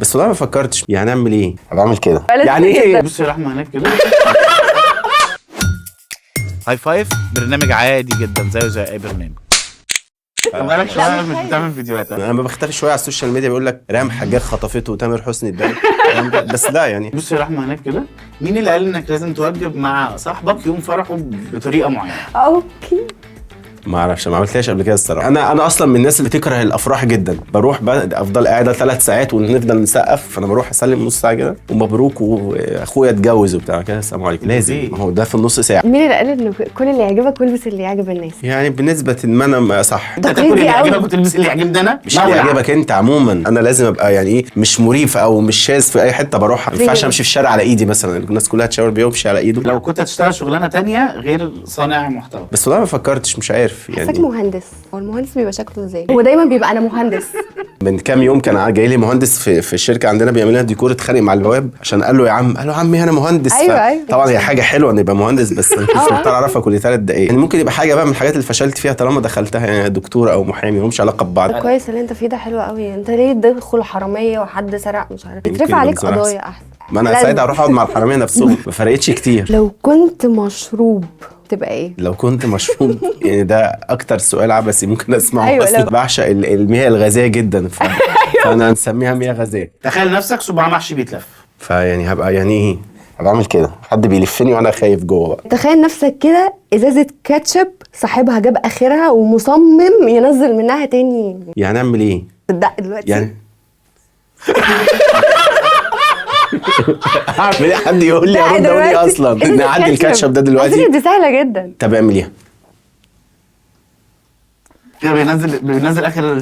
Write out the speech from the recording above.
بس والله ما فكرتش يعني اعمل ايه؟ بعمل كده يعني ايه؟ بصي يا رحمه هناك كده. High Five برنامج عادي جدا زيه زي اي برنامج. بقالك شوية مش بتعمل فيديوهات. انا لما بختفي شوية على ال social media بيقول لك رام حجاج خطفته وتامر حسني اتضايق، بس لا يعني. بصي يا رحمه هناك كده. مين اللي قال انك لازم توجب مع صاحبك يوم فرحه بطريقة معينة؟ okay ما اعرفش، ما عملتهاش قبل كده الصراحة. انا اصلا من الناس اللي بتكره الافراح جدا. بروح افضل قاعدة 3 ساعات ونفضل نسقف، فانا بروح اسلم نص ساعة كده ومبروك واخويا اتجوز وبتاع كده السلام عليكم. لازم، ما هو ده في النص ساعة. مين اللي قال ان كل اللي يعجبك والبس اللي يعجب الناس؟ يعني بالنسبة ما انا صح. انت تاكل اللي يعجبك وتلبس اللي يعجبني انا؟ مش اللي يعجبك انت عموما. انا لازم ابقى يعني ايه، مش مريف او مش شاذ في اي حتة بروحها. ما ينفعش امشي في الشارع على ايدي مثلا، الناس كلها تشاور بيا وامشي على ايده. لو كنت هتشتغل شغلانة تانية غير صانع محتوى؟ بس والله ما فكرتش، مش عارف يعني. يعني مهندس، هو المهندس بيبقى شكله ازاي؟ هو دايما بيبقى انا مهندس. من كام يوم كان جاي لي مهندس في الشركة عندنا بيعمل لنا ديكور، اتخانق مع البواب عشان قال له يا عم، قال له عمي انا مهندس. ايوه ايوه. طبعا هي حاجة حلوة ان يبقى مهندس، بس مش مضطر اعرفها كل 3 دقائق. يعني ممكن يبقى حاجة بقى من الحاجات اللي فشلت فيها طالما دخلتها، يعني دكتور او محامي ملهمش علاقة ببعض. كويس اللي انت فيه ده حلو قوي. انت ليه تدخل حرامية وحد سرق مش عارف يترفع عليك قضايا احسن. ما انا ساعتها اروح اقعد مع الحرامية نفسهم، ما فرقتش كتير. لو كنت مشروب تبقى ايه؟ لو كنت مشروب يعني ده اكتر سؤال عبثي ممكن اسمعه. أيوة اصلا بعشق المياه الغازية جدا، فانا هنسميها مياه غازية. تخيل نفسك صباع محشي بيتلف. فيعني هبقى يعني ايه؟ هبقى اعمل كده، حد بيلفني وانا خايف جوه بقى. تخيل نفسك كده ازازة كاتشب صاحبها جاب اخرها ومصمم ينزل منها تاني. يعني اعمل ايه؟ تصدق دلوقتي يعني اعمل ايه؟ حد يقول لي ارد اقول ايه اصلا؟ نعدي الكاتشب ده دلوقتي؟ دي سهلة جدا. طب اعمل ايه؟ كده بينزل اخر.